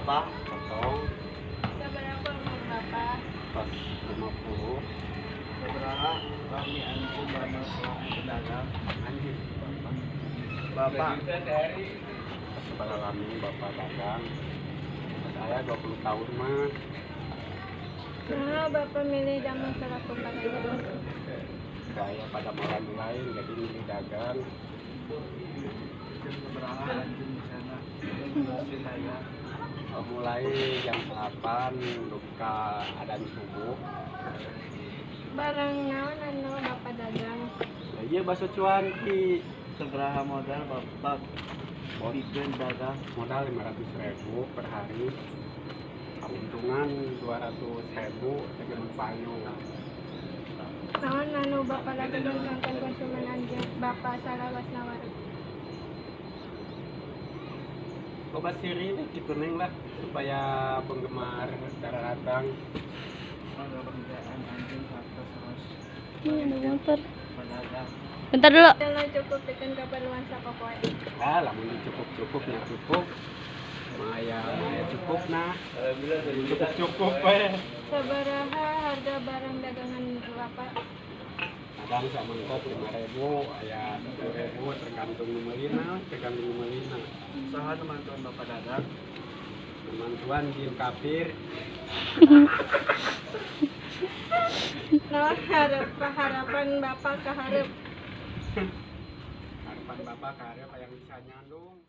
Bapak? Potong. Sabaraha umur Bapak? Pas 50. Sabaraha lami anjeun damel salaku pedagang? Anjir. Bapak. Sabaraha lami Bapak dagang? Saya 20 tahun mah. Nah, Bapak milih damel salaku pedagang. Gaya pada malam lain jadi milih dagang. Jam sabaraha anjeun misalna ngurusin dagang? Mulai jam 8 dugi ka adan subuh. Barang naon anu Bapak dagang? Ya ieu bakso cuanki. Sabaraha modal Bapak pikeun dagang? Modal 500.000 per hari. Keuntungan 200.000 tegeun payu. Naon anu Bapak lakukan kanggo konsumen anjeun Bapak salawasna wareg? Loba siri we kitu neng lah supaya penggemar daratang. Pangabanggaan anjeun satos terus Ini ada motor. pedagang. Bentar dulu. Modalna cukup pikeun kaperluan sapopoe. Ah, lamun dicukup-cukup nya cukup. Maya maya cukup nah. Cukup-cukup we. Sabaraha harga barang dagangan Bapak? Kadang samangkok 5.000, aya 10.000 tergantung nu meulina, tergantung nu meulina. Saha nu mantuan Bapak dagang? Nu mantuan jin kafir. Naon harapan Bapak ka hareup? Harapan Bapak ka hareup hayang bisa nyandung.